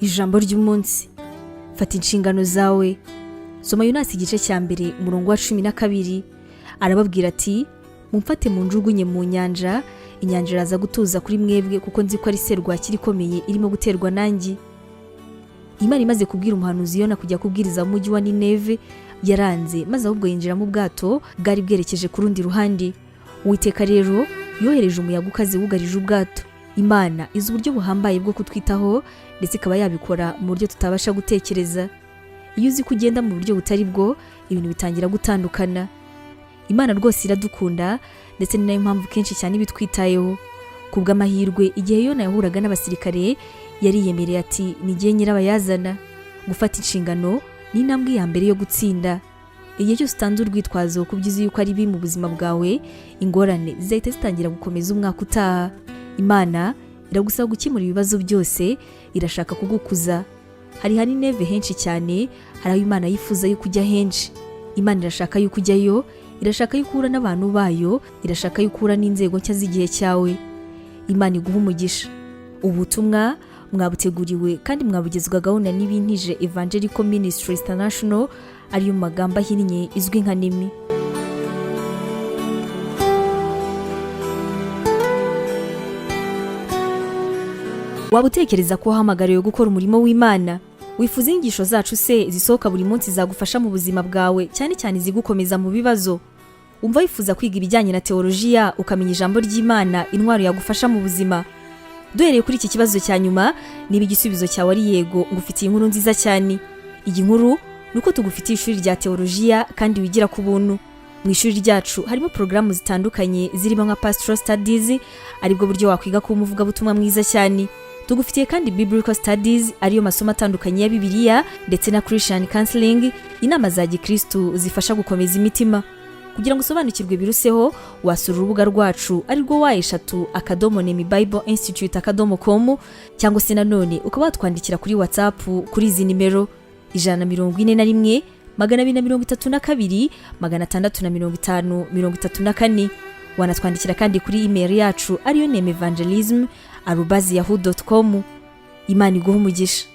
Ijambo ry'umunsi: fata inshingano zawe. Soma Yonasi igice cya 1 umurongo wa 12. Arababwira ati: mumfate munjugunye mu nyanja, inyanja iraza gutuza kuri mwebwe, kuko nzi ko ari serwakira ikomeye irimo guterwa nanjye. Imana imaze kubwira umuhanuzi Yona kujya kubwiriza mu mujyi wa Nineve, yaranze maze ahubwo yinjira mu bwato bwari bwerekeje ku rundi ruhande. Uwiteka rero yohereje umuyaga ukaze wugarije ubwato. Imana izi uburyo buhambaye bwo kutwitaho, ndetse ikaba yabikora mu buryo tutabasha gutekereza. Iyo uzi ko ugenda mu buryo butari bwo, ibintu bitangira gutandukana. Imana rwose iradukunda, ndetse ni nayo mpamvu kenshi cyane ibitwitayeho. Ku bw'amahirwe, igihe Yona yahuraga n'abasirikare, yariyemereye ati: ni jye nyirabayazana. Gufata inshingano ni intambwe ya mbere yo gutsinda. Igihe cyose utanze urwitwazo ku byo uzi yuko ari bibi mu buzima bwawe, ingorane zizahita zitangira gukomeza umwaka utaha. Imana iragusaba gukemura ibibazo byose, irashaka kugukuza. Hari Nineve henshi cyane, hari aho Imana yifuza yuko ujya henshi. Imana irashaka yuko ujyayo, irashaka yuko uhura n'abantu bayo, irashaka yuko uhura n'inzego nshya z'igihe cyawe. Imana iguha umugisha. Ubutumwa mwabuteguriwe kandi mwabugezwagaho na Nibintije Evangelical Ministries International, ariyo mu magambo ahinnye izwi nka NEMI. Waba utekereza ko wahamagariwe gukora umurimo w'Imana? Wifuza inyigisho zacu se zisohoka buri munsi zagufasha mu buzima bwawe, cyane cyane izigukomeza mu bibazo? Umva wifuza kwiga ibijyanye na teolojiya, ukamenya ijambo ry'Imana, intwaro yagufasha mu buzima? Duhereye kuri iki kibazo cya nyuma, niba igisubizo cyawe ari yego, ngufitiye inkuru nziza cyane. Iyi nkuru ni uko tugufitiye ishuri rya teolojiya kandi wigira ku buntu. Mu ishuri ryacu harimo porogaramu zitandukanye zirimo nka Pastoral Studies, aribwo buryo wakwiga kuba umuvugabutumwa mwiza cyane. Tugufitiye kandi Biblical Studies, ariyo masomo atandukanye ya Bibiliya, ndetse na Christian Counseling, inama za gikristu zifasha gukomeza imitima. Kugira ngo usobanukirwe biruseho, wasura urubuga rwacu arirwo www.nemibibleinstitute.com, cyangwa se nanone ukaba watwandikira kuri WhatsApp kuri izi nimero: 141 232 650 34. Wanatwandikira kandi kuri email yacu ariyo nemevangelism@yahoo.com. Imana iguha umugisha.